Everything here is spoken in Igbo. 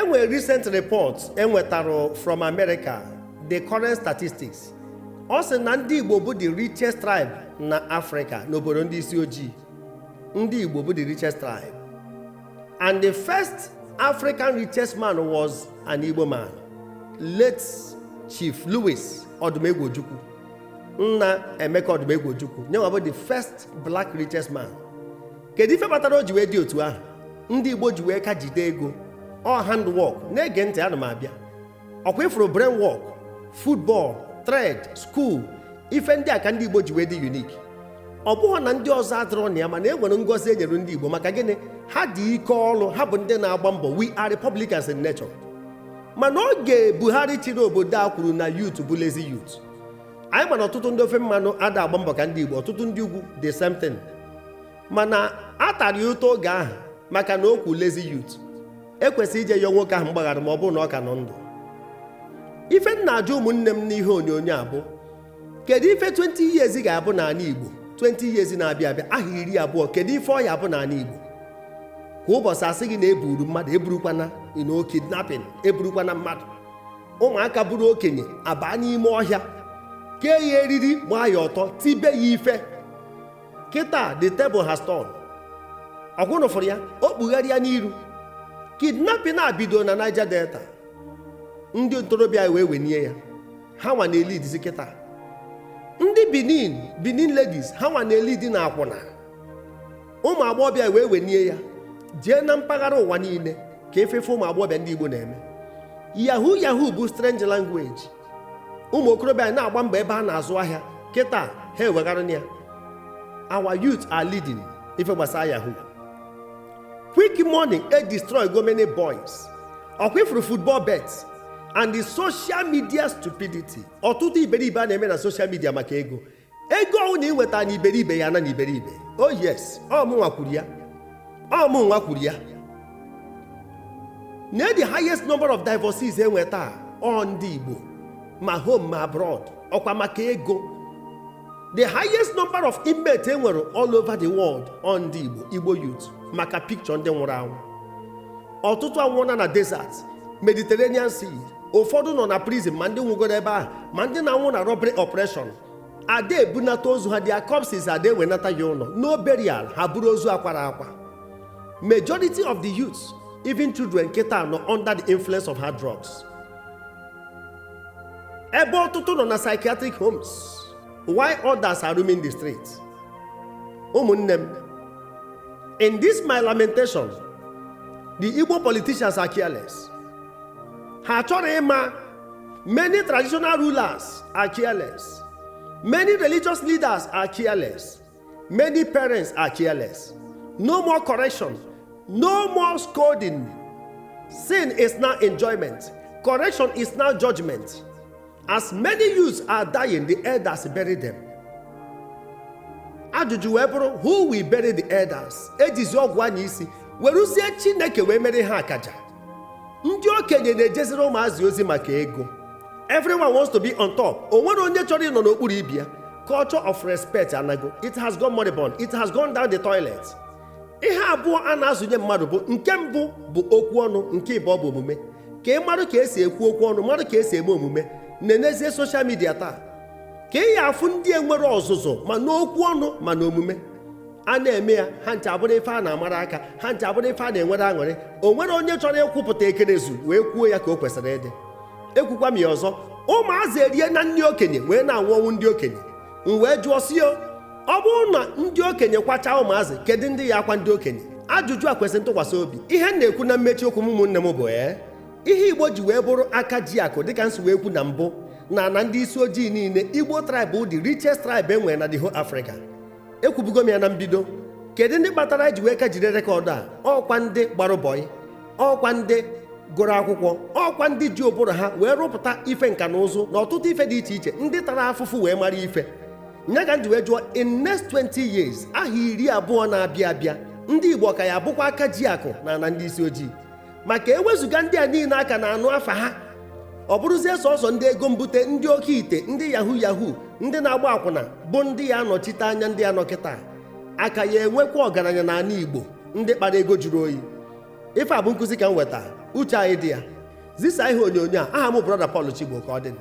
Enwere recent report enwetara from America, the current statistics. Ọ sị na ndị Igbo bụ the richest tribe na Africa. N'obodo ndị isi ojii, ndị Igbo bụ the richest tribe, and the first African richest man was an Igbo man, late Chief Louis Odumegwu Ojukwu, nna Emeka Odumegwu Ojukwu. Nyenwa bụ the first black richest man. Kedu ife kpatara o ji wee dị otu ahụ? Ndị Igbo ji wee ka jide ego. Ọ handwork. Na-ege ntị, ana m abịa. Ọkwa ifuru brain work, football, trade, school, ife ndị a ka ndị Igbo ji wee dị unique. Ọ bụghị na ndị ọzọ adịrọ na ya, mana e nwere ngọzi e nyere ndị Igbo. Maka gịnị? Ha dị ike ọrụ, ha bụ ndị na-agba mbọ. We are republicans in nature. Mana oge Buhari chịrị obodo a, kwuru na youth bụ lazy youth. Anyị mana ọtụtụ ndị ofe mmanụ ada agba mbọ ka ndị Igbo, ọtụtụ ndị ugwu, the same thing. Mana a tara ya ụtọ oge ahụ maka na o kwu lazy youth. Ekwesịrị ije yọọ nwoke ahụ mgbaghara ma ọ bụrụ na ọ ka nọ ndụ. Ife m na-ajụ ụmụnne m n'ihe onyonyo a bụ, kedu ife 20 years ga-abụ n'ala Igbo? 20 years na-abịa abịa, aha 20, kedu ife ọ ya abụ n'ala Igbo? Kwa ụbọchị asị gị na eburu mmadụ, eburukwana ino kidnapping, eburukwana mmadụ. Ụmụaka bụrụ okenye abaa n'ime ọhịa, kee ya eriri, gbaa ya ọtọ, tibe ya ife. Kịta the table has turned. Ọkwụnụ fụrụ ya, o kpugharịa n'iru. Kidnapping a bido na Niger Delta, ndị ntorobịa wee wenie ya, ha nwa na-elidizi. Kịta ndị Benin, Benin ladies, ha nwa na-elidi na akwụna. Ụmụ agbọghọbịa wee wenie ya jee na mpaghara ụwa niile ka efefe. Ụmụ agbọghọbịa ndị Igbo na-eme yahoo yahoo bụ strange language. Ụmụ okorobịa na-agba mbọ ebe a na-azụ ahịa, kịta ha ewegara ya. Our youth are leading ife gbasara yahoo. Quick money e destroy go many boys. Ọkwa ifuru football bet and the social media stupidity. Ọtụtụ iberibe a na-eme na social media maka ego. Ego ọnwụ na ịnweta na iberibe ya na iberibe. Oh yes, ọ mụnwa kwuru ya, ọ mụnwa kwuru ya na the highest number of divorces enwe taa, ọ ndị Igbo, ma home ma abroad, ọkwa maka ego. The highest number of inmates e nwere all over the world, ọ ndị Igbo, Igbo youth, maka picture ndị nwụrụ anwụ. Ọtụtụ anwụọna na desert, Mediterranean Sea. Ụfọdụ nọ na prison, ma ndị nwụgoro ebe ahụ, ma ndị na-anwụ na robbery operation. Ada ebunata ozu ha, their corpses, ada ewenata ya ụlọ. No burial, ha buru ozu akwara akwa. Majority of the youths, even children, kịta nọ under the influence of hard drugs, ebe ọtụtụ nọ na psychiatric homes while others are roaming the streets. Ụmụnne m, in this my lamentation, the Igbo politicians are careless. Ha chọrọ ịma. Many traditional rulers are careless, many religious leaders are careless, many parents are careless. No more correction, no more scolding. Sin is now enjoyment, correction is now judgment. As many youths are dying, the elders bury them. Ajụjụ wee bụrụ, who will bury the elders? Ejizi ọgwụ anya isi weruzie Chineke wee mere ha akaja. Ndị okenye na-ejeziri ụmụazị ozi maka ego. Everyone wants to be on top. O nwere onye chọrọ ịnọ n'okpuru ibi ya. Culture of respect anago. It has gone moribund, it has gone down the toilet. Ihe abụọ a na-azụnye mmadụ bụ, nke mbụ bụ okwu ọnụ, nke ịbụọ bụ omume. Ka ị marụ ka esi ekwu okwu ọnụ, marụ ka esi eme omume. Nenezie social media taa ka ị ya afụ ndị enwere ọzụzụ, ma n'okwu ọnụ ma n'omume. A na-eme ya, ha ncha abụrụ ife a na-amara aka, ha ncha abụrụ ife a na-enwere aṅụrị. O nwere onye chọrọ ịkwụpụta ekerezu wee kwuo ya ka o kwesịrị ịdị. Ekwukwa m ya ọzọ, ụmụazị erie na ndị okenye wee na-anwụ ọnwụ ndị okenye. M wee jụọ si o, ọ bụrụ na ndị okenye kwacha ụmụazị, kedu ndị ya akwa ndị okenye? Ajụjụ a kwesịrị ntụkwasị obi. Ihe m na-ekwu na mmechi okwu m, ụmụnne m, bụ ee, ihe Igbo ji wee bụrụ aka ji akụ, dịka nsi wee kwu na mbụ, na ndị isi ojii niile, Igbo tribe bụ the richest tribe e nwere na the whole Africa. Ekwubugo m ya na mbido. Kedu ndị kpatara eji wee ka jide record a? Ọkwa ndị gbara bọyị, ọkwa ndị gụrụ akwụkwọ, ọkwa ndị ji ụbụrụ ha wee rụpụta ife nka na ụzụ na ọtụtụ ife dị iche iche, ndị tara afụfụ wee mara ife nya ka m ji wee jụọ, in next 20 years, aha 20 na-abịa abịa, ndị Igbo ka ya abụkwa aka ji akụ na ana ndị isi ojii? Maka ewezụga ndị a niile aka na-anụ afa ha, ọ bụrụzie sọsọ ndị ego mbute, ndị oke ite, ndị yahoo yahoo, ndị na-agba akwụna bụ ndị ya anọchite anya ndị anọ kịta, aka ya enwekwa ọgaranya n'ala Igbo, ndị kpara ego juru oyi. Ife a bụ nkụzi ka m weta. Uche anyị dị ya. Zisa ihe onyonyo a. Aha m Brother Paul Chigbo. Ka ọ dị.